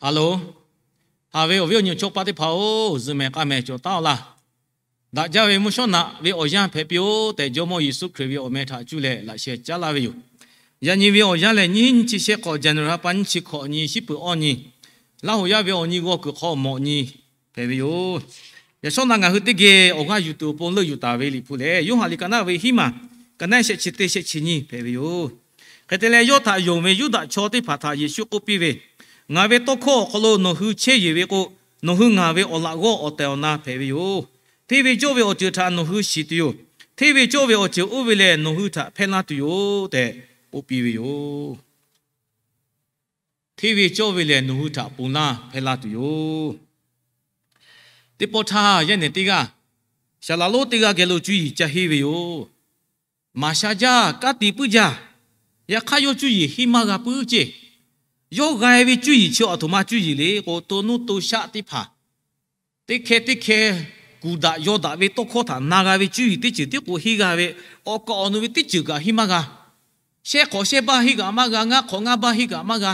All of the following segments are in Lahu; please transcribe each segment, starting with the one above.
Hello, haꞈ ve awˬ viˉ awˬ nyi chaw paˆ teˇ hpaˍ-oˬ, zuhꞈ mehˍ k'a mehˍ cawˬ taˉ-aw laˇ. Daꞈ jaˇ ve mvuhˇ shawˉ naꞈ ve awˬ yanˇ hpehꞈ piˇ-oˆ tehꞈ, Jawˇmawˇ Yeˍsuˆ Hkriꞈ ve awˬ meh htaꞈ cuˇ leh laꞈ sheh caˉ laˇ ve yoˬ. Yaꞈ nyi ve awˬ yanˇ lehˬ, nyiˇ hinˉ nyiˇ chi shehˆ hk'awꞈ, January ha pa nyiˇ chi hk'awꞈ nyi, shiˉ peuˬ awˇ nyi, Laˇ hoꞈ yaˇ ve awˬ nyi g'aw kuiˬ hk'aw mawꞈ nyi hpehꞈ ve yoˬ. Yaꞈ shawˉ naꞈ ngaˬ hui teˇ geh awˬ g'aˇ yuˬ tuˬ awˬ pon leuˆ yuˬ taˍ ve Liꞈ hpu lehˬ, Yoˇhanˬ liꞈ ka naˆ ve hiˉ maˬ, ka naˆ shehˆ chi teˇ shehˆ chi nyiˇ hpehꞈ ve yoˬ. Hk'e te leh, yawˇ htaꞈ yonˍ ve Yuˇdaꞈ chaw teˇ hpaˍ htaꞈ Yeˍsuˆ k'oˆ piˇ ve, Ngaˬ ve tawˇ hkawˇ awˬ hk'aw lo nawˬ hui chehˇ yeˬ ve k'o, nawˬ hui ngaˬ ve awˬ laꞈ g'awˇ awˬ tehˬ awˬ na hpehꞈ ve yoˬ. Hteˇ ve cawˇ ve awˬ ceuˬ htaꞈ nawˬ hui shiˍ tuˬ yoˬ. Hteˇ ve cawˇ ve awˬ ceuˬ oˇ ve lehˬ, nawˬ hui htaꞈ hpehˇ laˇ tuˬ yoˬ tehꞈ k'oˆ piˇ ve yoˬ. Hteˇ ve cawˇ ve lehˬ, nawˬ hui htaꞈ ponˬ laˇ hpehˇ laˇ tuˬ yoˬ. Teˇ pawˆ htaˇ, yaˇ nehˬ teˇ g'aˇ, saˍ laˍ lonˉ teˇ g'aˇ geh lo cuˇ yiˍ ca henˇ ve yoˬ. Maˍ sha jaˇ, kanˉ te puiˉ jaˇ. Yaꞈ hk'aˇ, yawˇ cuˇ yiˍ henˇ maˇ g'a puiˉ ceˇ. Yawˇ g'a ve cuˇ yiˍ chi aˬ htoꞈ ma cuˇ yiˍ le k'o, to nuˇ to shaˆ teˇ hpaˍ, teˇ hkeh teˇ hkeh kuˬ daꞈ yaw daꞈ ve tawˇ hkawˇ htaꞈ na g'a ve cuˇ yiˍ teˇ ceuˬ tiˉ k'o henˇ g'a ve, awˬ kaˍ awˬ nu ve teˇ ceuˬ kaꞈ henˇ maˇ g'a. Shehˆ hk'awꞈ shehˆ baˇ henˇ kaꞈ maˇ g'a, ngaˇ hk'awꞈ ngaˇ baˇ henˇ kaꞈ maˇ g'a.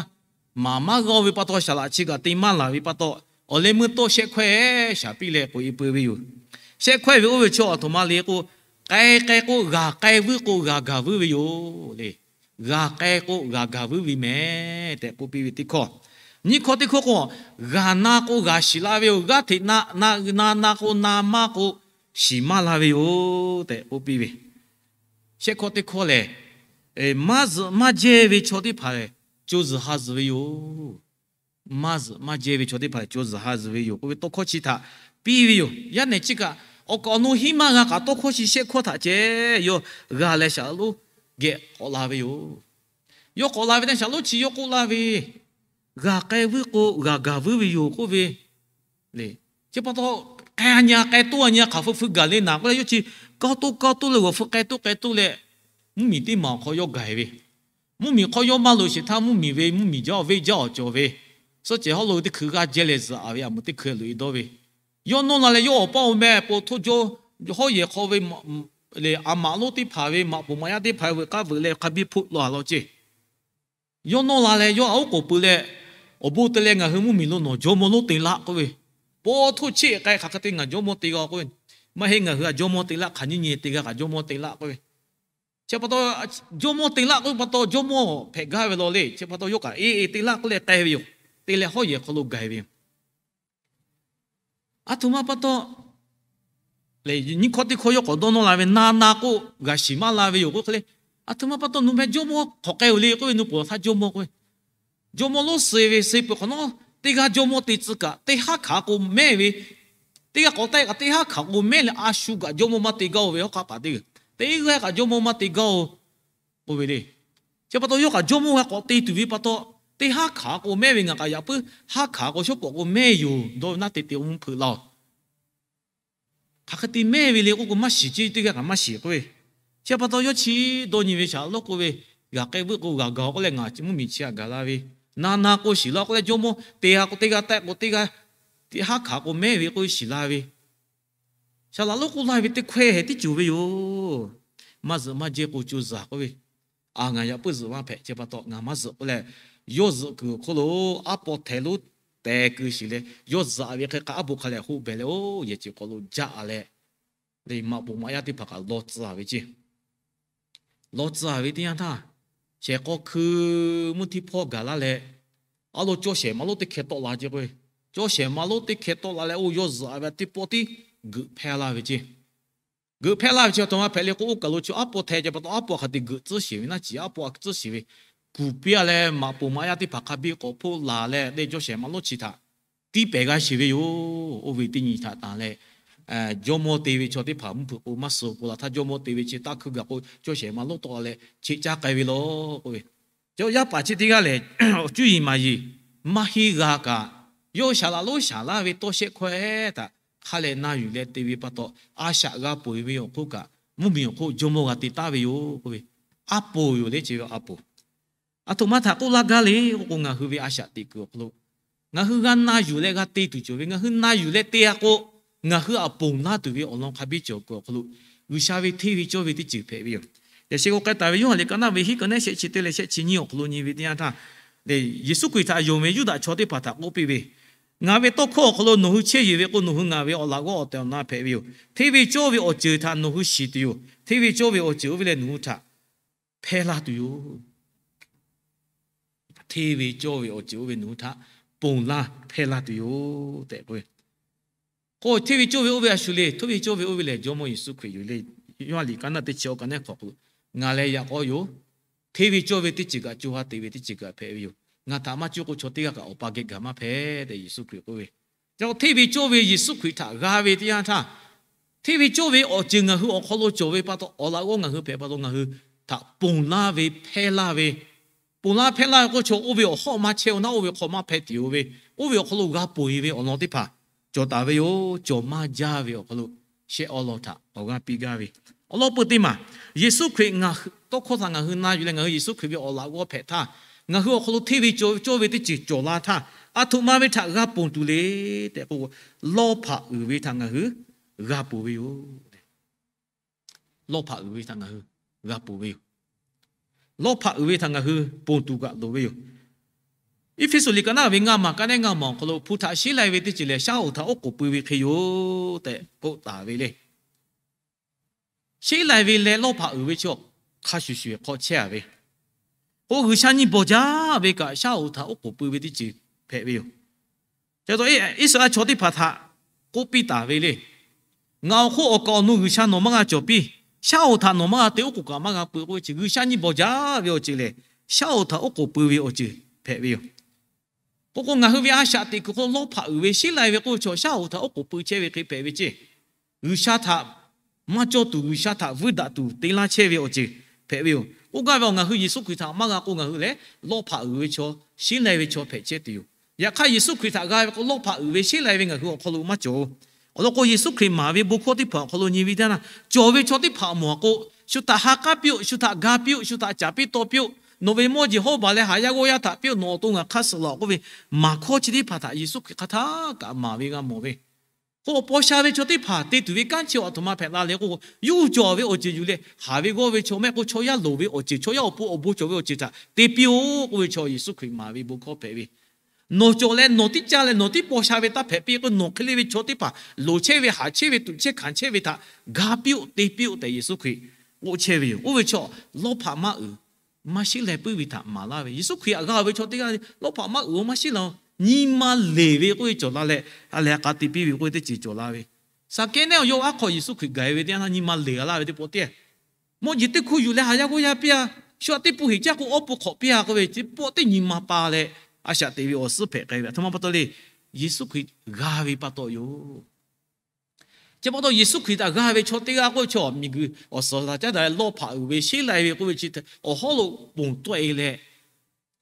Maˍ maˇ g'aˇ ve pa taw, saˍ laꞈ chi kaꞈ te maˇ laˬ ve pa taw, awˬ leh meuˇ tawˇ shehˆ hkawehˇ shaˍ piˇ leh k'oꞈ e peu ve yoˬ. Shehˆ hkawehˇ ve oˇ ve chaw aˬ htoꞈ ma le k'o, k'ai k'ai k'o g'aˬ k'ai vuiˇ k'o g'aˬ gaˬ vuiˇ ve yoˬ le. G'aˬ k'ai k'o g'aˬ gaˬ vuiˇ ve mehˍ tehꞈ k'oˆ piˇ ve teˇ hkawˇ. Nyiˇ hkawˇ teˇ hkawˇ k'o, g'aˬ na k'o g'aˬ shiˍ la ve yoˬ. G'aˇ hteꞈ na na na k'o na maˇ k'o shiˍ maˇ la ve yoˬ tehꞈ k'oˆ piˇ ve. Shehˆ hkawˇ teˇ hkawˇ lehˬ, maˇ zuhꞈ maˇ jehˇ ve chaw teˇ hpaˍ lehˬ, co zuhˬ ha zuhˬ ve yoˬ. Maˇ zuhꞈ maˇ jehˇ ve chaw teˇ hpaˍ lehˬ, co zuhˬ ha zuhˬ ve yoˬ k'oˆ ve tawˇ hkawˇ chi htaꞈ piˇ ve yoˬ. Yaˇ nehˬ chi kaꞈ awˬ kaˍ awˬ nu henˇ maˇ g'a kaꞈ, tawˇ hkawˇ chi shehˆ hkawˇ htaꞈ ceh yawˇ g'a leh shaˍ laꞈ lonˉ geh k'awꞈ la ve yoˬ. Yawˇ k'awꞈ la ve teˇ shaˍ lonˉ chi yawˇ k'oˆ laˇ ve, g'aˬ k'ai vuiˇ k'o g'aˬ gaˬ vuiˇ ve yoˬ k'oˆ ve le. Chi pa taw, k'ai a nyi a k'ai toˇ a nyi a hk'aˬ hpu hpu gaˬ le naˍ k'oˆ leh, yawˇ chi kaˇ toˇ kaˇ toˇ leh g'awˬ hpu k'ai toˇ k'ai toˇ leh, mvuhˇmiˬ teˇ maˬ awˬ hk'aw yawˇ gaˬ e ve, mvuhˇmiˬ hk'aw yawˇ maˇ loꞈ sheˍ htaˇ, mvuhˇmiˬ ve mvuhˇmiˬ jaˇ awˬ venˇ jaˇ awˬ cawˬ ve, suhˆ cehˬ hawˉ lo teˇ hkui g'aˇ jehˇ leh zuhꞈ a ve, a muˍ teˇ hkui loꞈ e dawˇ ve, yawˇ nawˇ la leh yawˇ awˬ paˇ awˬ meh po htoˇ jawˇ, hawˉ yehˬ hk'aw ve le, a maꞈ lonˉ teˇ hpaˍ ve maꞈ poˍ maꞈ yaˇ teˇ hpaˍ ve veuꞈ k'aˇ veuꞈ leh hk'a biˇ hpoˆ law a law ceˇ. Yawˇ nawˇ la leh yawˇ a oˉ k'oˍ pui leh, awˬ bon te leh ngaˬ hui mvuhˇmiˬ lo nawˬ jawˇmawˇ lonˉ te laˆ k'oˆ ve, po htoˇ cheˆ k'ai hk'aˬ hk'e te ngaˬ jawˇmawˇ te g'a k'oˆ ve, maˇ heˆ ngaˬ hui a jawˇmawˇ te laˆ hk'aˬ nyiˇ nyi te g'a kaꞈ jawˇmawˇ te laˆ k'oˆ ve. Chi pa taw, jawˇmawˇ te laˆ k'oˆ ve pa taw jawˇmawˇ hpehꞈ gaˇ ve law le. Chi pa taw yawˇ kaꞈ e e te laˆ k'oˆ leh k'ai ve yoˬ. Te leh hawˉ yehˬ hk'aw lo gaˬ e ve yoˬ. Aˬ htoꞈ ma pa taw le, nyiˇ hkawˇ teˇ hkawˇ yawˇ k'awꞈ dawˇ nawˇ la ve, na na k'o g'aˬ shiˍ maˇ la ve yoˬ k'oˆ hk'e le. Aˬ htoꞈ ma pa taw nawˬ meh jawˇmawˇ hk'awꞈ k'ai-oˬ le k'oˆ ve, nawˬ peuˬ htaˇ jawˇmawˇ k'oˆ ve, jawˇmawˇ lonˉ suh ve suh peuˬ hk'awꞈ nawˉ, teˇ g'aˇ jawˇmawˇ te tcuh kaꞈ teˇ haˉ hkanˍ k'o mehˉ ve, teˇ g'aˇ k'awꞈ taˆ kaꞈ teˇ haˉ hkanˍ k'o mehˉ leh, a shu kaꞈ jawˇmawˇ maˇ te gaˇ-oˬ ve hawˉ hk'aˆ paˍ teˇ g'aˇ, teˇ g'aˇ kaꞈ jawˇmawˇ maˇ te gaˇ-oˬ k'oˆ ve le. Chi pa taw yawˇ kaꞈ jawˇmawˇ g'a k'awꞈ te tuˬ ve pa taw, teˇ haˉ hkanˍ k'o mehˉ ve ngaˬ kaꞈ yaꞈ puiˉ haˉ hkanˍ k'o shawˉ pawˍ k'o mehˉ yoˬ dawˇ ve naˉ te te oˇ mvuhˇ hpeuꞈ laˇ-oˬ. Hk'aˬ hk'e te mehˉ ve le k'oˆ k'o, maˇ shiˍ ceˇ, teˇ g'aˇ kaꞈ maˇ shiˍ k'oˆ ve. Chi pa taw yawˇ chi dawˇ nyi ve shaˍ laꞈ lonˉ k'oˆ ve, g'aˬ k'ai vuiˇ k'o g'aˬ gaˬ k'oˆ leh ngaˬ mvuhˇmiˬ chi htaꞈ gaˬ la ve, na na k'o shiˍ laˇ k'oˆ leh jawˇmawˇ te g'a k'o teˇ g'aˇ taˆ k'o teˇ g'aˇ, teˇ haˉ hkanˍ k'o mehˉ ve k'oˆ shiˍ la ve. Shaˍ laꞈ lonˉ k'oˆ laˇ ve teˇ hkawehˇ hehꞈ tiˉ cawˬ ve yoˬ. Maˇ zuhꞈ maˇ jehˇ k'o co zuhˬ k'oˆ ve, a ngaˬ yaꞈ puiˉ zuhꞈ maˇ hpehꞈ. Chi pa taw ngaˬ maˇ zuhꞈ k'oˆ leh, yawˇ zuhꞈ kuiˬ awˬ hk'oˆ lo aˉ paw htehˍ lonˉ tehˬ kuiˬ shiˍ leh, yawˇ zuhꞈ ve hk'e k'a aˉ poꞈ hk'a lehˬ hoˆ behˬ leh oˇ yehˬ ceuˬ hk'aw lo jaˆ leh, le maꞈ poˍ maꞈ yaˇ teˇ hpaˍ kaꞈ law tcuh ve ceˇ. Law tcuh ve teˇ yanˇ htaˇ, shehˍ k'aw hkui mvuhˇ htiˇ hpawˇ gaˬ laˇ leh, a lo cawˇ shehˍ maꞈ lonˉ teˇ hkeh tawˆ la ceˇ k'o, cawˇ shehˍ maꞈ lonˉ teˇ hkeh tawˆ la leh oˇ yawˇ zuhꞈ ve teˇ pawˆ tiˉ geuꞈ hpehˇ laˇ ve ceˇ. Geuꞈ hpehˇ laˇ ve chi aˬ htoꞈ ma hpehꞈ le k'o, oˇ kaˬ lo chi aˉ paw htehˍ ce pa taw aˉ paw hk'a te geuꞈ tcuhˉ sheˍ ve naˉ, chi aˉ paw a tcuhˉ sheˍ ve, kuˬ piˇ a leh maꞈ poˍ maꞈ yaˇ teˇ hpaˍ hk'a biˇ k'awꞈ hpoˆ laˬ leh, teˇ cawˇ shehˍ maꞈ lonˉ chi htaꞈ tiˇ pehˍ g'a sheˍ ve yoˬ. Oˇ ve teˇ nyi htaꞈ tanˬ leh, jawˇmawˇ te ve chaw teˇ hpaˍ mvuhˇ hpeuꞈ k'o maˇ suh k'o la htaˇ, jawˇmawˇ te ve chi taˇ hkui gaˬ k'o cawˇ shehˍ maꞈ lonˉ tawˆ la leh cheꞈ caˇ k'ai ve law k'oˆ ve. Yaˇ paˍ chi teˇ g'aˇ lehˬ, cuˇ yiˍ maˍ yiˍ maˇ henˇ g'a kaꞈ, yawˇ shaˍ laꞈ lonˉ shaˍ laˇ ve tawˇ shehˆ hkawehˇ htaꞈ hk'a lehˬ na yuˬ leh te ve pa taw, a shaꞈ g'a ponˬ ve awˬ hk'oˆ kaꞈ, mvuhˇmiˬ awˬ hk'oˆ jawˇmawˇ g'a te taˍ ve yoˬ k'oˆ ve. Aˉ poˍ yoˬ le, chi ve aˉ poˍ. Aˬ htoꞈ ma htaꞈ k'oˆ laˇ gaˇ le k'oˆ k'o, ngaˬ hui ve a shaꞈ teꞈ kuiˬ awˬ hk'aw lo ngaˬ hui g'a na yuˬ leh g'a te tuˬ cawˬ ve, ngaˬ hui na yuˬ leh te a k'o, ngaˬ hui aˬ ponˬ laˇ tuˬ ve awˬ lawn hk'a biˇ cawˬ kuiˬ awˬ hk'aw lo, G'uiˬsha ve hteˇ ve cawˇ ve teˇ ceuˬ hpehꞈ ve yoˬ. Yaꞈ sheh k'o k'ai taˍ ve Yoˇhanˬ liꞈ ka naˆ ve hiˉ ka naˆ shehˆ chi teˇ leh shehˆ chi nyiˇ awˬ hk'aw lo nyi ve teˇ yanˇ htaˇ, Yeˍsuˆ Hkriꞈ htaꞈ yonˍ ve Yuˇdaꞈ chaw teˇ hpaˍ htaꞈ k'oˆ piˇ ve, Ngaˬ ve tawˇ hkawˇ awˬ hk'aw lo nawˬ hui chehˇ yeˬ ve k'o, nawˬ hui ngaˬ ve awˬ laꞈ g'awˇ awˬ tehˬ awˬ na hpehꞈ ve yoˬ. Hteˇ ve cawˇ ve awˬ ceuˬ htaꞈ nawˬ hui shiˍ tuˬ yoˬ. Hteˇ ve cawˇ ve awˬ ceuˬ oˇ ve lehˬ nawˬ hui htaꞈ hpehˇ laˇ tuˬ yoˬ. Hteˇ ve cawˇ ve awˬ ceuˬ oˇ ve nawˬ hui htaꞈ ponˬ laˇ hpehˇ laˇ tuˬ yoˬ tehꞈ k'oˆ ve. K'o, hteˇ ve cawˇ ve oˇ ve a shu le. Hteˇ ve cawˇ ve oˇ ve lehˬ, Jawˇmawˇ Yeˍsuˆ Hkriꞈ yoˬ le. Yoˇhanˬ liꞈ ka naˆ teˇ chi awˬ ka neˉ hk'awꞈ k'o, Ngaˬ leh yaꞈ k'aw yoˬ. Hteˇ ve cawˇ ve teˇ ceuˬ kaꞈ co ha te ve teˇ ceuˬ kaꞈ hpehꞈ ve yoˬ. Ngaˬ htaꞈ maˇ cuˇ k'o chaw teˇ g'aˇ kaꞈ awˬ pa geh gaˬ maˇ hpehꞈ tehꞈ Yeˍsuˆ Hkriꞈ k'oˆ ve. Ca hteˇ ve cawˇ ve Yeˍsuˆ Hkriꞈ htaꞈ g'a ve teˇ yanˇ htaˇ, hteˇ ve cawˇ ve awˬ ceuˬ ngaˬ hui awˬ hk'aw lo cawˬ ve pa taw, awˬ laꞈ g'awˇ ngaˬ hui hpehꞈ pa taw ngaˬ hui htaꞈ ponˬ laˇ ve hpehˇ laˇ ve, ponˬ laˇ hpehˇ laˇ ve k'o, chaw oˇ ve awˬ hawˉ maˇ chehˇ-oˬ naˉ, oˇ ve hk'aw maˇ hpehˇ tuˬ-oˬ ve, oˇ ve awˬ hk'aw lo g'a ponˬ-e ve awˬ lawn teˇ hpaˍ cawˬ taˍ ve yoˬ. Cawˬ maˇ jaˇ ve awˬ hk'aw lo shehˆ awˉ lawn htaꞈ awˬ g'aˇ piˇ gaˇ ve awˬ lawn peuˬ teˇ maˬ, Yeˍsuˆ Hkriꞈ ngaˬ hui tawˇ hkawˇ htaꞈ ngaˬ hui na yuˬ leh ngaˬ hui Yeˍsuˆ Hkriꞈ ve awˬ laꞈ g'awˇ hpehꞈ htaˇ, ngaˬ hui awˬ hk'aw lo hteˇ ve cawˇ ve teˇ ceuˬ cawˬ la htaˇ, aˬ htoꞈ ma ve htaꞈ g'a ponˬ tuˬ le tehꞈ k'o, lawˇ hpaꞈ uiˍ ve htaꞈ ngaˬ hui g'a ponˬ ve yoˬ. Lawˇ hpaꞈ uiˍ ve htaꞈ ngaˬ hui g'a ponˬ ve yoˬ. Lawˇ hpaꞈ uiˍ ve htaꞈ ngaˬ hui ponˬ tuˬ kaꞈ loˍ ve yoˬ. Eˇfeˇsuꞈ liꞈ ka naˆ ve ngaˇ maˬ ka neˉ ngaˇ maˬ awˬ hk'aw lo, hpu htaꞈ sheˉ lai ve teˇ ceuˬ lehˬ, shaˉ hoꞈ htaꞈ oˉ k'oˍ pui ve hk'e yoˬ tehꞈ k'oˆ taˍ ve le. Sheˉ lai ve leh lawˇ hpaꞈ uiˍ ve chi hk'a shuˍ shuˍ hk'aw chehˇ-a ve k'o, G'uiˬsha nyi bawˬ jaˇ ve kaꞈ shaˉ hoꞈ htaꞈ oˉ k'oˍ pui ve teˇ ceuˬ hpehꞈ ve yoˬ. Iˉsaˍreˍlaˆ chaw teˇ hpaˍ htaꞈ k'oˆ piˇ taˍ ve le. Ngaˬ awˬ hk'oˆ awˬ kaˍ awˬ nu G'uiˬsha nawˬ maˇ g'a cawˬ piˇ. Shaˉ hoꞈ htaꞈ nawˬ maˇ g'a te, oˉ k'oˍ kaꞈ maˇ g'a pui k'oˆ ve chi, G'uiˬsha nyi bawˬ jaˇ ve awˬ ceuˬ lehˬ, shaˉ hoꞈ htaꞈ oˉ k'oˍ pui ve awˬ ceuˬ hpehꞈ ve yoˬ. K'o k'o, ngaˬ hui ve a shaꞈ teꞈ kuiˬ hk'aw lo lawˇ hpaꞈ uiˍ ve sheˉ lai ve k'oˆ ve chaw, shaˉ hoꞈ htaꞈ oˉ k'oˍ pui chehˇ ve hk'e hpehꞈ ve ceˇ. G'uiˬsha htaꞈ maˇ cawˇ tuˬ, G'uiˬsha htaꞈ vuiˇ daꞈ tuˬ te laˇ chehˇ ve awˬ ceuˬ hpehꞈ ve yoˬ. K'oˆ gaˇ ve, ngaˬ hui Yeˍsuˆ Hkriꞈ htaꞈ maˇ g'a k'o, ngaˬ hui lehˬ lawˇ hpaꞈ uiˍ ve chaw, sheˉ lai ve chaw hpehꞈ chehˇ tuˬ yoˬ. Yaꞈ hk'aˇ, Yeˍsuˆ Hkriꞈ htaꞈ g'a ve k'o, lawˇ hpaꞈ uiˍ ve sheˉ lai ve ngaˬ hui awˬ hk'aw lo maˇ cawˬ. Awˬ lawn k'o, Yeˍsuˆ Hkriꞈ maˍ ve bon hkawˇ teˇ hpaˍ awˬ hk'aw lo nyi ve teˇ yanˇ, cawˬ ve chaw teˇ hpaˍ mawˬ k'o, shu htaꞈ ha k'aˉ piˇ-oˆ, shu htaꞈ ga piˇ-oˆ, shu htaꞈ caˍ piˇ taw piˇ-oˆ, nawˬ ve mawˇ jeˬ hawˉ baˬ leh haˍ yaˇ g'awˇ yaˇ htaꞈ piˇ-oˆ, nawˬ awˬ to ngaˬ hk'aˇ suh laˬ k'oˆ ve maˍ hkawˇ chi teˇ hpaˍ htaꞈ Yeˍsuˆ Hkriꞈ hk'aˬ htaˇ kaꞈ maˍ ve g'a mawˬ ve. K'o, awˬ paw sha ve chaw teˇ hpaˍ te tuˬ ve kanˉ chi aˬ htoꞈ ma hpehꞈ la le k'o, yuˇ cawˬ ve awˬ ceuˬ yuˬ leh haˍ ve g'awˇ ve chaw mehˆ k'o, chaw yaˇ loˍ ve awˬ ceuˬ, chaw yaˇ awˬ pon awˬ bon cawˬ ve awˬ ceuˬ htaꞈ te piˇ-oˆ k'oˆ ve chaw Yeˍsuˆ Hkriꞈ maˍ ve bon hkawˇ hpehꞈ ve. Nawˬ cawˬ leh nawˬ tiˉ caˇ leh nawˬ tiˉ paw sha ve taˇ hpehꞈ piˇ k'o, nawˬ hk'e le ve chaw teˇ hpaˍ loˍ chehˇ ve, haˍ chehˇ ve, tuꞈ chehˇ hkanˍ chehˇ ve htaꞈ ga piˇ-oˆ, te piˇ-oˆ tehꞈ Yeˍsuˆ Hkriꞈ k'oˆ chehˇ ve yoˬ. Oˇ ve chaw lawˇ hpaꞈ maˇ uiˍ, maˇ sheˉ lai puiˉ ve htaꞈ maˍ laˇ ve. Yeˍsuˆ Hkriꞈ htaꞈ g'a ve chaw teˇ g'aˇ lawˇ hpaꞈ maˇ uiˍ-oˬ, maˇ sheˉ lai-oˬ, nyi ma leˬ ve k'oˆ ve cawˬ la leh, ha lehˬ ha k'a te piˇ ve k'oˆ ve teˇ ceuˬ cawˬ la ve. Saˍkehˇ nehˉ awˬ yawˇ aˉ hk'aw Yeˍsuˆ Hkriꞈ gaˬ-e ve teˇ yanˇ htaˇ nyi ma leˬ g'a laˇ ve teˇ pawˆ teˇ, mawˇ jeˬ teˇ hkuˇ yuˬ leh haˍ yaˇ g'awˇ yaˇ piˇ-a, shu aꞈ teˇ pun heˍ caˇ k'o awˬ pon hk'awꞈ piˇ-a k'oˆ ve teˇ pawˆ teˇ nyi ma pa leh, a shaꞈ teꞈ ve awˬ suhˉ hpehꞈ k'ai ve aˬ htoꞈ ma pa taw le. Yeˍsuˆ Hkriꞈ g'a ve pa taw yoˬ. Chi pa taw Yeˍsuˆ Hkriꞈ htaꞈ g'a ve chaw teˇ g'aˇ k'oˆ ve chaw, miˬguiˬ awˬ suhˍ htaꞈ caˉ daꞈ leh lawˇ hpaꞈ uiˍ ve sheˉ lai ve k'oˆ ve chi awˬ hawˉ lo ponˬ tawˆ-e leh,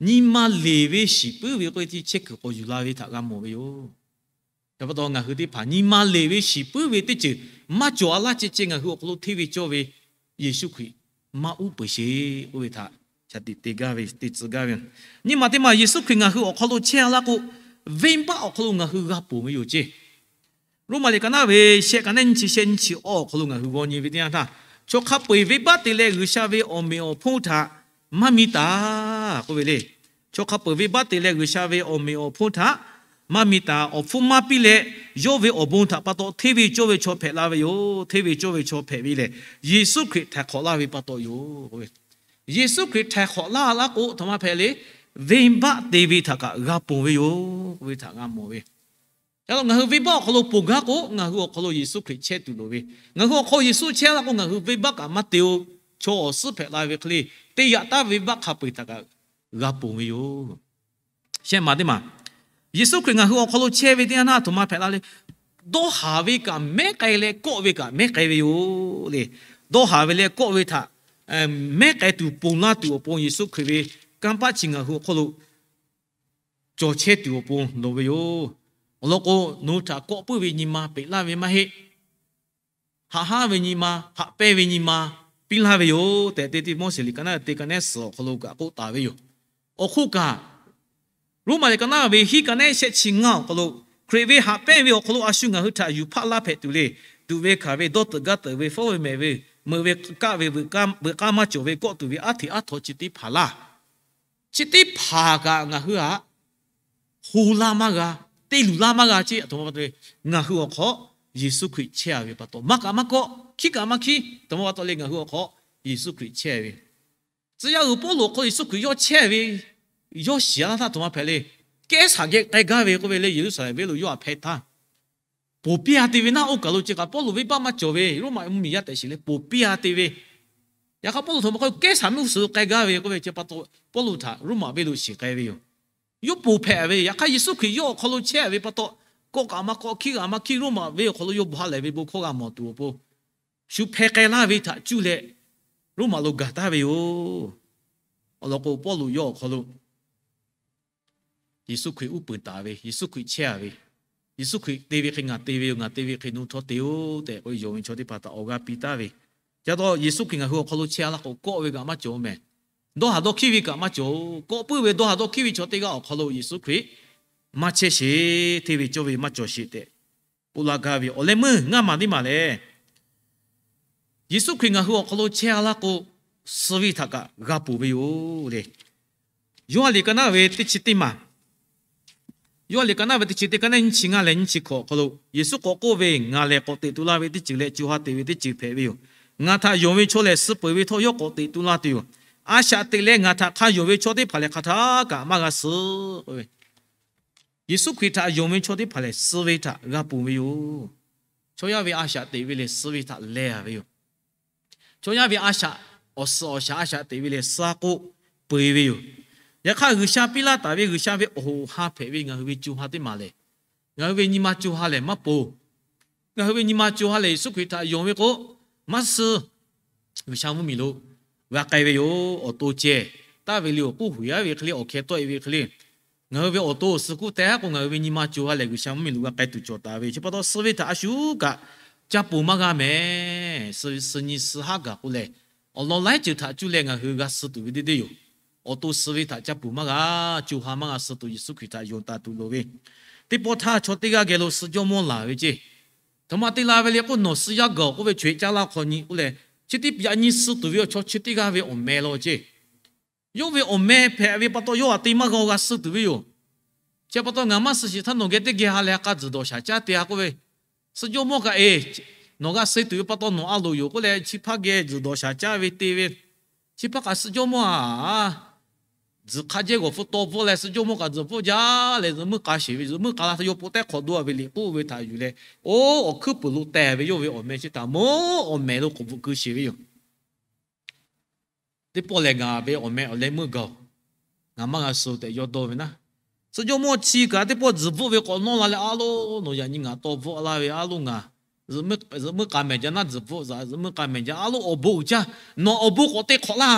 nyi ma leˬ ve shiˍ puiˉ ve k'oˆ ve teˇ chehˇ kuiˬ k'awꞈ yuˬ la ve htaꞈ g'a mawˬ ve yoˬ. Chi pa taw ngaˬ hui teˇ hpaˍ nyi ma leˬ ve shiˍ puiˉ ve teˇ ceuˬ maˇ cawˬ-a laˇ ceh ceh ngaˬ hui awˬ hk'aw lo hteˇ ve cawˇ ve Yeˍsuˆ Hkriꞈ maˇ uˉ peunˍ sheˍ k'oˆ ve htaꞈ shaˍ tiꞈ te gaˇ ve, te tcuh gaˇ ve. Nyi ma teˇ ma Yeˍsuˆ Hkriꞈ ngaˬ hui awˬ hk'aw lo chehˇ-a laˇ k'o, venˇbaˆ awˬ hk'aw lo ngaˬ hui g'a ponˬ ve yoˬ ceˇ. Roˉmaꞈ liꞈ ka naˆ ve shehˆ ka neˉ nyiˇ chi shehˆ nyiˇ chi awˬ awˬ hk'aw lo ngaˬ hui g'aw nyi ve teˇ yanˇ htaˇ, chaw hk'a peu-eˬ venˇbaˆ te leh G'uiˬsha ve awˬ meꞈ awˬ hponˇ htaꞈ maˇ mi taˍ k'oˆ ve le. Chaw hk'a peu-eˬ venˇbaˆ te leh G'uiˬsha ve awˬ meꞈ awˬ hponˇ htaꞈ maˇ mi taˍ, awˬ hpfuhˇ maˇ piˇ leh, yawˇ ve awˬ bon htaꞈ pa taw hteˇ ve cawˇ ve chaw hpehꞈ la ve yoˬ. Hteˇ ve cawˇ ve chaw hpehꞈ ve lehˬ, Yeˍsuˆ Hkriꞈ htaiˍ hk'awꞈ laˇ ve pa taw yoˬ. Yeˍsuˆ Hkriꞈ htaiˍ hk'awꞈ laˇ laˇ k'o, aˬ htoꞈ ma hpehꞈ le. Venˇbaˆ te ve htaꞈ kaꞈ g'a ponˬ ve yoˬ k'oˆ ve htaꞈ g'a mawˬ ve. Ca lo ngaˬ hui venˇbaˆ awˬ hk'aw lo ponˬ gaˇ k'o, ngaˬ hui awˬ hk'aw lo Yeˍsuˆ Hkriꞈ chehˇ tuˬ loˍ ve. Ngaˬ hui awˬ hk'aw Yeˍsuˆ chehˇ laˇ k'o, ngaˬ hui venˇbaˆ kaꞈ maˇ te-o. Chaw awˬ suhˉ hpehꞈ la ve hk'e le, te yaꞈ taˍ ve venˇbaˆ hk'a peu-eˬ htaꞈ kaꞈ g'a ponˬ ve yoˬ. Shehˆ maˬ teˇ maˬ, Yeˍsuˆ Hkriꞈ ngaˬ hui awˬ hk'aw lo chehˇ ve teˇ yanˇ htaˇ, aˬ htoꞈ ma hpehꞈ la le. Dawˇ haˍ ve kaꞈ mehˉ k'ai leh, kawˆ ve kaꞈ mehˉ k'ai ve yoˬ le. Dawˇ haˍ ve leh kawˆ ve htaꞈ mehˉ k'ai tuˬ ponˬ laˇ tuˬ awˬ pon Yeˍsuˆ Hkriꞈ ve kanˇ paˆ chi ngaˬ hui awˬ hk'aw lo cawˬ chehˇ tuˬ awˬ pon loˍ ve yoˬ. Awˬ lawn k'o, nawˬ hui htaꞈ kawˆ puiˉ ve nyi ma peꞈ laˇ ve maˇ heˆ. Haꞈ hanˉ ve nyi ma, haꞈ pehnˇ ve nyi ma piˇ laˇ ve yoˬ tehꞈ, Teˇ Tiˆmoˉseˍ liꞈ ka naˆ teˇ ka naˆ suhˍ awˬ hk'aw lo kaꞈ k'oˆ taˍ ve yoˬ. Awˬ hk'oˆ kaꞈ, Roˉmaꞈ liꞈ ka naˆ ve hiˉ ka naˆ shehˆ chi ngaˇ awˬ hk'aw lo, Hkriꞈ ve haꞈ pehnˇ ve awˬ hk'aw lo a shu ngaˬ hui htaꞈ yuˬ hpaˆ laˇ hpehꞈ tuˬ le. Tuꞈ ve hkanˍ ve, dawˇ teuꞈ gaˇ teuꞈ ve, fawˉ ve mehˍ ve, meuꞈ ve kaˆ ve, veuꞈ k'aˇ maˇ cawˬ ve, kawˆ tuˬ ve aˉ hteꞈ aˉ htaw chi teˇ hpaˍ laˇ. chi teˇ hpaˍ kaꞈ ngaˬ hui htaꞈ ho laˇ maˇ g'a, te luˬ laˇ maˇ g'a ceˇ. Aˬ htoꞈ ma pa taw le, ngaˬ hui awˬ hk'aw Yeˍsuˆ Hkriꞈ chehˇ a ve pa taw, maˇ kaꞈ maˇ kawˆ, hkiˉ kaꞈ maˇ hkiˉ, aˬ htoꞈ ma pa taw le, ngaˬ hui awˬ hk'aw Yeˍsuˆ Hkriꞈ chehˇ ve, tcuh yaˇ uiˍ Pawˇluꞈ awˬ hk'aw Yeˍsuˆ Hkriꞈ yawˇ chehˇ ve, yawˇ shiˍ a laˇ htaˇ aˬ htoꞈ ma hpehꞈ le. Kehˉsaˍ geh k'ai gaˇ ve k'oˆ ve le, Yeˍruˆsaˍlehnˍ venˇ lo yawˇ htaꞈ hpehˇ htaˇ, ponˬ piˇ a te ve naˉ, oˇ kaˬ lo chi kaꞈ Pawˇluꞈ venˇbaˆ maˇ cawˬ ve, Roˉmaꞈ mvuhˇmiˬ yaˇ tehꞈ shiˍ leh ponˬ piˇ a te ve. Yaꞈ hk'aˇ Pawˇluꞈ htaꞈ ma k'oˆ, kehˉsaˍ mehˆ g'uˇ suhˍ lo k'ai gaˇ ve k'oˆ ve chi pa taw, Pawˇluꞈ htaꞈ Roˉmaꞈ venˇ lo shiˍ k'ai ve yoˬ. Yawˇ ponˬ hpehꞈ ve, yaꞈ hk'aˇ Yeˍsuˆ Hkriꞈ yawˇ awˬ hk'aw lo chehˇ ve pa taw, kawˆ kaꞈ maˇ kawˆ, hkiˉ kaꞈ maˇ hkiˉ, Roˉmaꞈ venˇ awˬ hk'aw lo yawˇ bon ha lehˬ ve bon hkawˇ g'a mawˬ tuˬ awˬ pon, shu hpeh k'ai laˇ ve htaꞈ cuˇ leh Roˉmaꞈ lo gaˬ taˍ ve yoˬ. Awˬ lawn k'o, Pawˇluꞈ yawˇ awˬ hk'aw lo Yeˍsuˆ Hkriꞈ uˉ peunˍ taˍ ve, Yeˍsuˆ Hkriꞈ chehˇ a ve, Yeˍsuˆ Hkriꞈ te ve hk'e ngaˬ te ve yoˬ, ngaˬ te ve hk'e nawˬ htawˇ te-oˆ tehꞈ k'oˆ ve, yonˍ ve chaw teˇ hpaˍ htaꞈ awˬ g'aˇ piˇ taˍ ve. Chi pa taw Yeˍsuˆ Hkriꞈ ngaˬ hui awˬ hk'aw lo chehˇ a laˇ k'o, kawˆ ve kaꞈ maˇ cawˬ mehˍ. Dawˇ haˍ dawˇ hkiˉ ve kaꞈ maˇ cawˬ. Kawˆ puiˉ ve dawˇ haˍ dawˇ hkiˉ ve chaw teˇ g'aˇ awˬ hk'aw lo Yeˍsuˆ Hkriꞈ maˇ chehˇ sheˍ, hteˇ ve cawˇ ve maˇ cawˬ sheˍ tehꞈ k'oˆ laˇ gaˇ ve. Awˬ leh meuˇ ngaˇ maˬ teˇ maˬ lehˬ, Yeˍsuˆ Hkriꞈ ngaˬ hui awˬ hk'aw lo chehˇ a laˇ k'o, suh ve htaꞈ kaꞈ g'a ponˬ ve yoˬ le. Yoˇhanˬ liꞈ ka naˉ ve teˇ chi teˇ maˬ, Yoˇhanˬ liꞈ ka naˉ ve teˇ chi teˇ, ka naˉ nyiˇ chi ngaˇ leh nyiˇ chi hkawꞈ awˬ hk'aw lo Yeˍsuˆ k'awꞈ k'oˆ ve, Ngaˬ lehˬ k'awꞈ teꞈ tu laˇ ve teˇ ceuˬ leh co ha teꞈ ve teˇ ceuˬ hpehꞈ ve yoˬ. Ngaˬ htaꞈ yonˍ ve chaw lehˬ, suh peuˬ ve htawˇ yawˇ k'awꞈ teꞈ tu laˇ tuˬ yoˬ. A shaꞈ teꞈ leh ngaˬ htaꞈ hk'a yonˍ ve chaw teˇ hpaˍ lehˬ, hk'aˬ htaˇ kaꞈ maˇ g'a suh k'oˆ ve, Yeˍsuˆ Hkriꞈ htaꞈ yonˍ ve chaw teˇ hpaˍ lehˬ, suh ve htaꞈ g'a ponˬ ve yoˬ. Chaw yaˇ ve a shaꞈ teꞈ ve lehˬ, suh ve htaꞈ leh a ve yoˬ. Chaw yaˇ ve a shaꞈ, awˬ suhˍ awˬ shaˍ a shaꞈ teꞈ ve lehˬ, suh k'oˆ peu eˬ ve yoˬ. Yaꞈ hk'aˇ, G'uiˬsha piˇ laˇ taˍ ve G'uiˬsha ve awˬ hoꞈ awˬ ha hpehꞈ ve ngaˬ hui ve co ha teˇ maˬ lehˬ, ngaˬ hui ve nyi ma co ha lehˬ maˇ ponˬ. Ngaˬ hui ve nyi ma co ha lehˬ, Yeˍsuˆ Hkriꞈ htaꞈ yonˍ ve k'o, maˇ suh. G'uiˬsha mvuhˇmiˬ lo g'a k'ai ve yoˬ. Awˬ to ceh, taˇ ve liꞈ awˬ k'oˆ huiˍ aˉ ve hk'e le, awˬ hkeh tawˆ e ve hk'e le, ngaˬ hui ve awˬ to awˬ suh kuˇ teh a k'o, ngaˬ hui ve nyi ma co ha lehˬ, G'uiˬsha mvuhˇmiˬ lo g'a k'ai tuˬ cawˬ taˍ ve. Chi pa taw, suh ve htaꞈ a shu kaꞈ ca ponˬ maˇ g'a mehˍ. Suh nyi suh haˉ gaˬ k'o lehˬ, awˬ lawn laiˉ ceuˬ htaꞈ cuˇ leh ngaˬ hui g'a suh tuˬ ve deˇ deˇ yoˬ. Awˬ to suh ve htaꞈ ca ponˬ maˇ g'a. Co ha maˇ g'a suh tuˬ Yeˍsuˆ Hkriꞈ htaꞈ yonˍ taˍ tuˬ loˍ ve. Teˇ pawˆ htaˇ, chaw teˇ g'aˇ geh lo suh jawˇmawˇ laˬ ve ceˇ. Htoꞈ ma te la ve le k'o, nawˬ suh yaˇ gaˬ k'oˆ ve, co-e caˇ laˇ hk'aw nyi k'oˆ leh, chi teˇ yaꞈ nyi suh tuˬ ve awˬ chaw chi teˇ g'aˇ ve awˬ meh law ceˇ. Yawˇ ve awˬ meh hpehꞈ ve pa taw, yawˇ aꞈ te maˇ g'a g'a suh tuˬ ve yoˬ. Chi pa taw, ngaˬ maˇ suh shiˍ htaˇ nawˬ geh teˇ geh ha lehˬ, a k'a tzuhˬ dawˬ shaˍ caˇ te a k'oˆ ve, suh jawˇmawˇ kaꞈ e, nawˬ g'a suh tuˬ ve pa taw nawˬ a loˍ yoˬ k'oˆ leh, chi hpaˇ geh tzuhˬ dawˬ shaˍ caˇ ve te ve, chi hpaˇ kaꞈ suh jawˇmawˇ a, tzuhˬ hk'a jehˇ g'awˬ hpu taw bvuhˆ leh, suh jawˇmawˇ kaꞈ tzuhˬ bvuhˆ jaˇ leh, zuhꞈ muiˉ k'a sheˍ ve, zuhꞈ muiˉ k'a la htaˇ yawˇ po tehˉ hk'awꞈ dawˇ ve liꞈ k'oˆ ve htaꞈ yuˬ leh, oˇ awˬ hkuiˉ puiˍ lo teh ve yawˇ ve awˬ meh chi htaꞈ mawˇ awˬ mehˍ lo k'awꞈ bvuhꞈ keu sheˍ ve yoˬ. Teˇ pawˆ lehˬ, ngaˬ ve awˬ meh awˬ leh meuˇ gaˬ-oˬ. Ngaˬ maˇ g'a suh tehꞈ yawˇ dawˇ ve naˉ, suh jawˇmawˇ chi kaꞈ teˇ pawˆ tzuhˬ bvuhˆ ve k'awꞈ nawˇ la leh, a loˬ, nawˬ yaꞈ nyi ngaˬ taw bvuhˆ laˇ ve, a loˬ, ngaˬ zuhꞈ muiˉ k'a mehˍ jaˇ naˉ, tzuhˬ bvuhˆ zaꞈ zuhꞈ muiˉ k'a mehˍ jaˇ, a loˬ, awˬ bon uiˍ jaˇ. Nawˬ awˬ bon k'awꞈ te hk'awꞈ laˇ.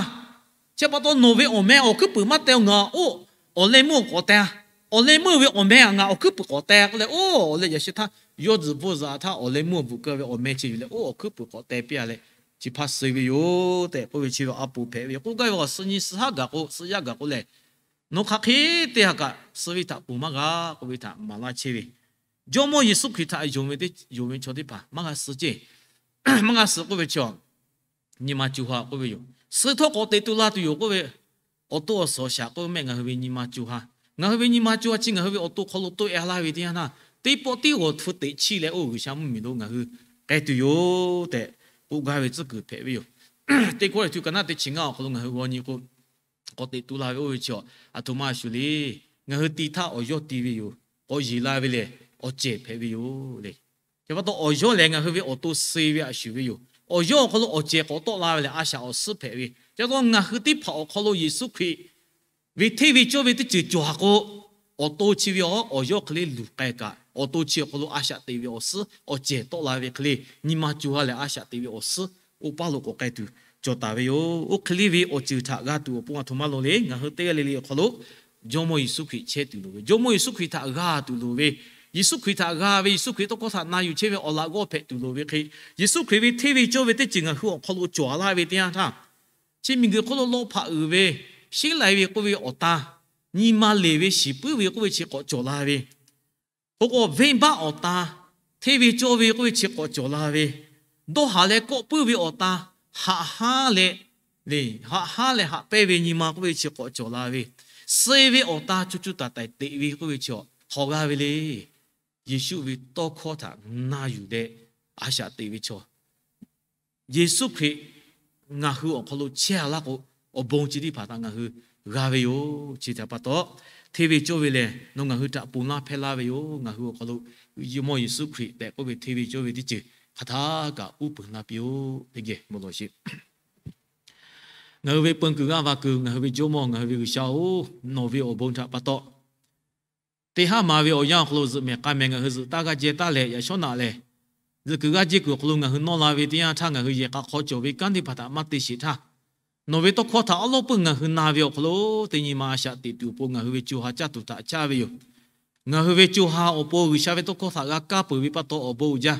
Chi pa taw, nawˬ ve awˬ meh awˬ hkuiˉ puiˍ maˇ teh-o, ngaˬ oˇ awˬ leh meuˇ k'awꞈ teh. Awˬ leh meuˇ ve awˬ meh ngaˬ awˬ hkuiˉ puiˍ k'awꞈ teh k'oˆ leh, oˇ awˬ leh yaꞈ sheh htaˇ, yawˇ tzuhˬ bvuhˆ zaꞈ htaˇ, awˬ leh meuˇ awˬ bvuhꞈ keu ve awˬ meh chi yuˬ leh, oˇ awˬ hkuiˉ puiˍ k'awꞈ teh piˇ a leh, chi hpaˇ suh ve yoˬ tehꞈ k'oˆ ve chi ve a poˍ hpehꞈ ve yoˬ. K'oˆ gaˇ ve, suh nyi suh haˉ gaˬ k'o, suh yaˇ gaˬ k'o lehˬ, nawˬ hk'aˬ hk'e te ha kaꞈ suh ve htaꞈ ponˬ maˇ g'a k'oˆ ve htaꞈ maˍ laˇ chehˇ ve. Jawˇmawˇ Yeˍsuˆ Hkriꞈ htaꞈ yonˍ ve teˇ, yonˍ ve chaw teˇ hpaˍ maˇ g'a suh ceˇ. Maˇ g'a suh k'oˆ ve chi, nyi ma co ha k'oˆ ve yoˬ. Suh htawˇ k'awꞈ teꞈ tu la tuˬ yoˬ k'oˆ ve, awˬ to awˬ suhˍ awˬ shaˍ k'oˆ ve mehˆ ngaˬ hui ve nyi ma co ha. Ngaˬ hui ve nyi ma co ha chi ngaˬ hui ve awˬ to hk'aw lo toˆ e laˇ ve teˇ yanˇ htaˇ, teˇ pawˆ tiˉ g'awˬ hpu teꞈ chiˇ leh, oˇ G'uiˬsha mvuhˇmiˬ lo ngaˬ hui k'ai tuˬ yoˬ tehꞈ k'oˆ gaˇ ve tcuhˉ kuiˬ hpehꞈ ve yoˬ. Teˇ Kawˇrenˍhtuˆ ka naˉ teˇ chi ngaˇ awˬ hk'aw lo ngaˬ hui g'aw nyi k'o, k'awꞈ teꞈ tu la ve oˇ ve chi, aˬ htoꞈ ma shuˍ le. Ngaˬ hui ti htaˇ awˬ yawˇ ti ve yoˬ. K'awꞈ yeˬ la ve lehˬ, awˬ cehˬ hpehꞈ ve yoˬ le. Chi pa taw, awˬ yawˇ lehˬ ngaˬ hui ve awˬ to suh ve a shuˍ ve yoˬ. Awˬ yawˇ awˬ hk'aw lo awˬ cehˬ k'awꞈ tawˆ la ve lehˬ, a shaꞈ awˬ suhˉ hpehꞈ ve. Chi pa taw, ngaˬ hui teˇ hpaˍ awˬ hk'aw lo Yeˍsuˆ Hkriꞈ ve hteˇ ve cawˇ ve teˇ ceuˬ cawˬ haˍ k'o, awˬ to chi ve awˬ, awˬ yawˇ hk'e le luˬ k'ai kaꞈ, awˬ to chi awˬ hk'aw lo a shaꞈ teꞈ ve awˬ suhˉ awˬ cehˬ tawˆ la ve hk'e le, nyi ma co ha lehˬ a shaꞈ teꞈ ve awˬ suhˉ oˇ paˇ lo k'awꞈ k'ai tuˬ cawˬ taˍ ve yoˬ. Oˇ hk'e le ve awˬ ceuˬ htaꞈ g'a tuˬ awˬ pon aˬ htoꞈ ma lo le, ngaˬ hui teˇ g'aˇ le le awˬ hk'aw lo Jawˇmawˇ Yeˍsuˆ Hkriꞈ chehˇ tuˬ loˍ ve, Jawˇmawˇ Yeˍsuˆ Hkriꞈ htaꞈ g'a tuˬ loˍ ve, Yeˍsuˆ Hkriꞈ htaꞈ g'a ve, Yeˍsuˆ Hkriꞈ tawˇ hkawˇ htaꞈ na yuˬ chehˇ ve awˬ laꞈ g'awˇ hpehꞈ tuˬ loˍ ve hk'e, Yeˍsuˆ Hkriꞈ ve hteˇ ve cawˇ ve teˇ ceuˬ ngaˬ hui awˬ hk'aw lo cawˬ laˇ ve teˇ yanˇ htaˇ, chi miˬguiˬ hk'oˆ lo lawˇ hpaꞈ uiˍ ve, sheˉ lai ve k'oˆ ve awˬ tan, nyi ma leˬ ve shiˍ puiˉ ve k'oˆ ve chi k'awꞈ cawˬ la ve, k'o k'o venˇbaˆ awˬ tan, hteˇ ve cawˇ ve k'oˆ ve chi k'awꞈ cawˬ la ve, dawˇ haˍ leh kawˆ puiˉ ve awˬ tan, haꞈ haˉ leh, haꞈ haˉ leh haꞈ pehnˇ ve nyi ma k'oˆ ve chi k'awꞈ cawˬ la ve, suh ve awˬ ta co co taiˍ taiˍ teꞈ ve k'oˆ ve chi hawˬ g'a ve le. Yeˍsuˆ ve tawˇ hkawˇ htaꞈ na yuˬ leh a shaꞈ teꞈ ve chaw, Yeˍsuˆ Hkriꞈ ngaˬ hui awˬ hk'aw lo chehˇ a laˇ k'o, awˬ bon chi teˇ hpaˍ htaꞈ ngaˬ hui g'a ve yoˬ. Chi htaꞈ pa taw, hteˇ ve cawˇ ve lehˬ nawˬ ngaˬ hui htaꞈ ponˬ laˇ hpehˇ laˇ ve yoˬ. Ngaˬ hui awˬ hk'aw lo Jawˇmawˇ Yeˍsuˆ Hkriꞈ tehꞈ k'oˆ ve hteˇ ve cawˇ ve teˇ ceuˬ hk'aˬ htaˇ kaꞈ uˉ peunˍ laˇ piˇ-oˆ tehꞈ geh bon lawˬ sheˍ. Ngaˬ hui ve peun kuiˬ g'aˇ va kuiˬ, ngaˬ hui ve Jawˇmawˇ, ngaˬ hui ve G'uiˬsha-oˬ, nawˬ ve awˬ bon htaꞈ pa taw, teˇ haˉ ma ve awˬ yanˇ awˬ hk'aw lo zuhꞈ mehˍ k'a mehˍ ngaˬ hui zuhꞈ taˇ g'aˇ jehˇ taˇ leh, yaꞈ shawˉ naꞈ lehˬ zuhꞈ kuiˬ g'aˇ jehˇ kuiˬ awˬ hk'aw lo ngaˬ hui nawˇ la ve teˇ yanˇ htaˇ, ngaˬ hui yehˬ k'a hk'aw cawˬ ve kanˉ teˇ hpaˍ htaꞈ maˇ te sheˍ htaˇ, nawˬ ve tawˇ hkawˇ htaꞈ awˉ lawˉ peuˇ ngaˬ hui na ve awˬ hk'aw lo teˇ nyi ma a shaꞈ teꞈ tuˬ awˬ pon ngaˬ hui ve co ha caˇ tuˬ htaꞈ caˇ ve yoˬ. Ngaˬ hui ve co ha awˬ pon G'uiˬsha ve tawˇ hkawˇ htaꞈ g'a kaˇ peuˬ ve pa taw awˬ bon uiˍ jaˇ.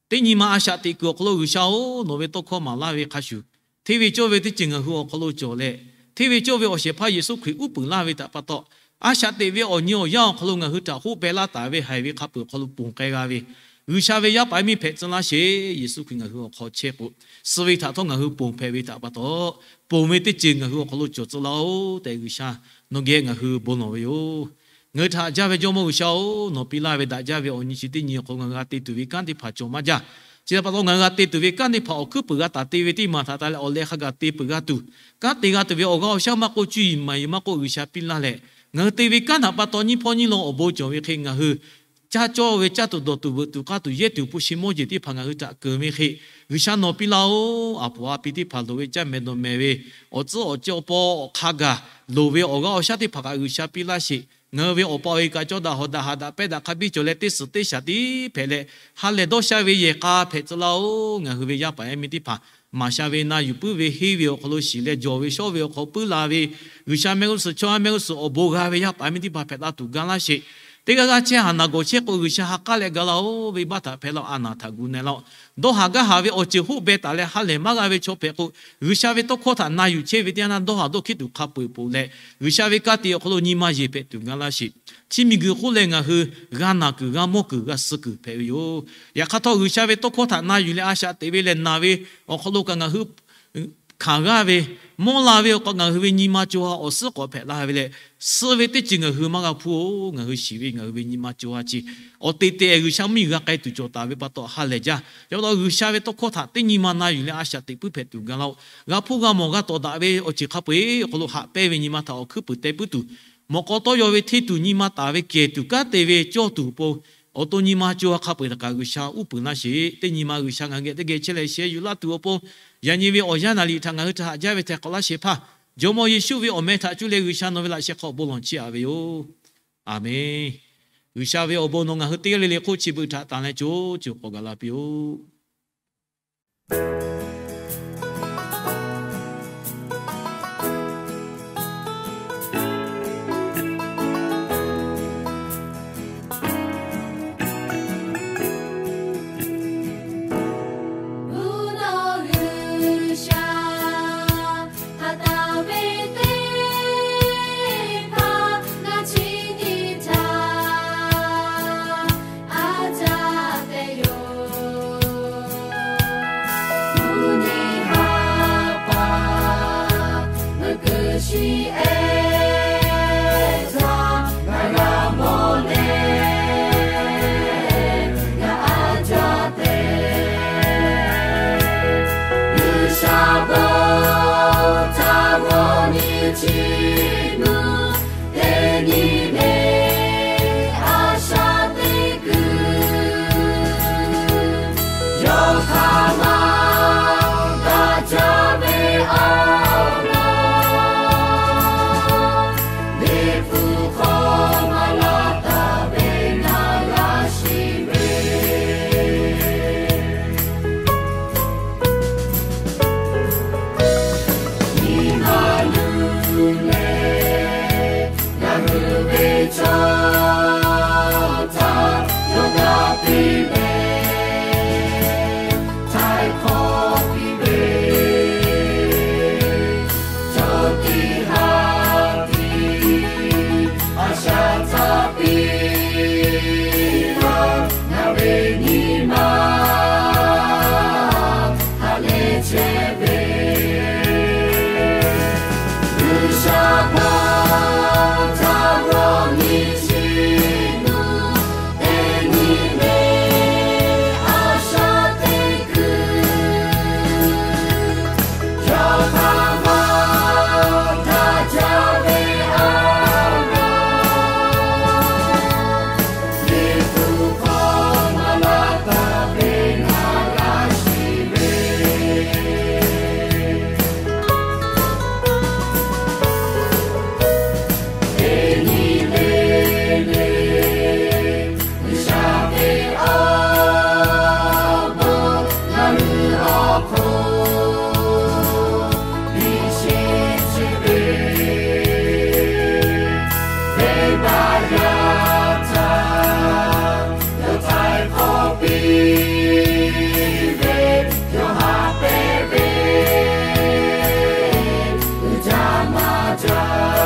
Teˇ nyi ma a shaꞈ teꞈ kuiˬ awˬ hk'aw lo G'uiˬsha-oˬ, nawˬ ve tawˇ hkawˇ maˍ laˇ ve hk'a shuˍ, hteˇ ve cawˇ ve teˇ ceuˬ ngaˬ hui awˬ hk'aw lo cawˬ leh, hteˇ ve cawˇ ve awˬ shehˍ hpaˇ Yeˍsuˆ Hkriꞈ uˉ peunˍ laˇ ve htaꞈ pa taw, a shaꞈ teꞈ ve awˬ nyi awˬ yanˇ awˬ hk'aw lo ngaˬ hui htaꞈ hoˆ beh laˇ taˍ ve haiˬ ve hk'a peuˬ awˬ hk'aw lo ponˬ k'ai g'a ve G'uiˬsha ve yaˇ paˍ yaˇ miˇ hpehꞈ tcuh laˇ sheˍ. Yeˍsuˆ Hkriꞈ ngaˬ hui awˬ hk'aw chehˇ k'o, suh ve htaꞈ htawˇ ngaˬ hui ponˬ hpehꞈ ve htaꞈ pa taw, ponˬ ve teˇ ceuˬ ngaˬ hui awˬ hk'aw lo cawˬ tcuh laˇ-oˬ tehꞈ G'uiˬsha nawˬ geh ngaˬ hui bon lawˬ ve yoˬ. Ngaˬ hui htaꞈ haꞈ jaˇ ve Jawˇmawˇ G'uiˬsha-oˬ, nawˬ piˇ laˇ ve daꞈ jaˇ ve awˬ nyi chi teˇ nyi awˬ hk'aw lo ngaˬ hui g'a te tuˬ ve kanˉ teˇ hpaˍ cawˬ maˇ jaˇ. Chi htaꞈ pa taw ngaˬ hui g'a te tuˬ ve kanˉ teˇ hpaˍ awˬ hkuiˉ puiˍ g'a taˍ te ve teˇ maˬ htaꞈ taˍ leh awˬ leh hk'a gaˬ te peuˬ g'a tuˬ, kanˉ te g'a tuˬ ve awˬ g'aˇ awˬ shaˉ maˇ k'oˆ, cuˇ yiˍ maˍ yiˍ maˇ k'oˆ, G'uiˬsha piˇ laˇ leh, ngaˬ hui te ve kanˉ htaꞈ pa taw nyiˇ hpawˇ nyiˇ law awˬ bon cawˬ ve hk'e ngaˬ hui caˇ cawˇ ve caˇ tuˬ dawˬ tuˬ veuꞈ tuˬ k'aˇ tuˬ yehˇ tuˬ awˬ pon shi mawˇ jeˬ teˇ hpaˍ ngaˬ hui htaꞈ keunˍ ve hk'e, G'uiˬsha nawˬ piˇ laˇ-oˬ. A poˍ a pi teˇ hpaˍ loˍ ve caˇ mehˍ dawˬ mehˍ ve awˬ tcuhˉ awˬ ceh awˬ paw awˬ hk'a gaˬ loˍ ve awˬ g'aˇ awˬ shaˉ teˇ hpaˍ kaꞈ G'uiˬsha piˇ laˇ sheˍ. Ngaˬ hui ve awˬ pa awˬ e kaꞈ cawˇ daꞈ hawˍ daꞈ haꞈ daꞈ pehˇ daꞈ hk'a biˇ cawˬ leh teˇ suhˍ teˇ shaˍ tiˉ hpehꞈ leh, ha lehˬ dawˇ sha ve yehˬ k'a hpehꞈ tcuh laˇ-oˬ. Ngaˬ hui ve yaˇ paˍ yaˇ miˇ teˇ hpaˍ maˍ sha ve na yuˬ puiˉ ve henˇ ve awˬ hk'aw lo shiˍ leh jawˬ ve shawˉ ve awˬ hk'aw puiˉ la ve, G'uiˬsha mehˆ g'uˇ suhˍ chaw ha mehˆ g'uˇ suhˍ awˬ bon g'a ve yaˇ paˍ yaˇ miˇ teˇ hpaˍ hpehꞈ la tuˬ ga laˇ sheˍ. Teˇ g'aˇ g'aˇ chehˇ haˍ naˬ gawˬ chehˇ k'o, G'uiˬsha ha k'aˉ leh ga laˇ-oˬ. Venˇbaˆ htaꞈ hpehˇ laˇ-oˬ. A naˬ htaꞈ gu na laˇ-oˬ. Dawˇ haˍ gaˇ haˍ ve awˬ ceuˬ hoˆ beh taˍ leh ha lehˬ maˇ g'a ve chaw hpehꞈ k'o, G'uiˬsha ve tawˇ hkawˇ htaꞈ na yuˬ chehˇ ve teˇ yanˇ htaˇ dawˇ haˍ dawˇ hkiˉ tuˬ hk'a peu-eˬ poˬ leh, G'uiˬsha ve ka tiꞈ awˬ hk'aw lo nyi ma yeˬ hpehꞈ tuˬ ga laˇ sheˍ. Chi miˬguiˬ hk'oˆ leh ngaˬ hui g'a naˬ kuiˬ g'a mawˇ kuiˬ g'a suh kuiˬ hpehꞈ ve yoˬ. Yaꞈ hk'aˇ htawˇ, G'uiˬsha ve tawˇ hkawˇ htaꞈ na yuˬ leh a shaꞈ teꞈ ve leh naˬ ve awˬ hk'aw lo kaꞈ ngaˬ hui hkanˍ g'aˇ ve, mawˇ la ve awˬ hk'aw ngaˬ hui ve nyi ma co ha awˬ suhˉ k'awꞈ hpehꞈ la ve leh, suh ve teˇ ceuˬ ngaˬ hui maˇ g'a hpuˇ-oˬ. Ngaˬ hui shiˍ ve ngaˬ hui ve nyi ma co ha chi awˬ te te G'uiˬsha mvuhˇmiˬ g'a k'ai tuˬ cawˬ taˍ ve pa taw ha lehˬ jaˇ. Yaꞈ pa taw, G'uiˬsha ve tawˇ hkawˇ htaꞈ teˇ nyi ma na yuˬ leh a shaꞈ teꞈ puiˉ hpehꞈ tuˬ ga laˇ-oˬ. G'a hpuˇ g'a mawˬ g'a tawˍ daꞈ ve awˬ ceuˬ hk'a peu-eˬ awˬ hk'aw lo haꞈ pehnˇ ve nyi ma htaꞈ awˬ hkuiˉ puiˍ teh puiˉ tuˬ, mawꞈ k'aw tawˇ yaw ve hteˇ tuˬ nyi ma taˍ ve kehˬ tuˬ kanˉ te ve cawˇ tuˬ awˬ pon, awˬ to nyi ma co ha hk'a peu-eˬ htaꞈ kaꞈ G'uiˬsha uˉ peunˍ laˇ sheˍ. Teˇ nyi ma G'uiˬsha ngaˬ hui geh teˇ geh chehˇ leh sheh yuˬ laˇ tuˬ awˬ pon, yaꞈ nyi ve awˬ yanˇ naˬ liꞈ htaꞈ ngaˬ hui htaꞈ haꞈ jaˇ ve hteh k'awꞈ laˇ shehˍ hpaˇ, Jawˇmawˇ Yeˍsuˆ ve awˬ meh htaꞈ cuˇ leh G'uiˬsha nawˬ ve laꞈ sheh hk'aw bon lawˬ chiˇ aꞈ ve yoˬ. Aˬmenˍ. G'uiˬsha ve awˬ bon nawˬ ngaˬ hui teˇ g'aˇ le le hk'oˆ chi beuꞈ htaꞈ tanˬ leh co co k'awꞈ gaˬ la piˇ-oˆ. jaˇ.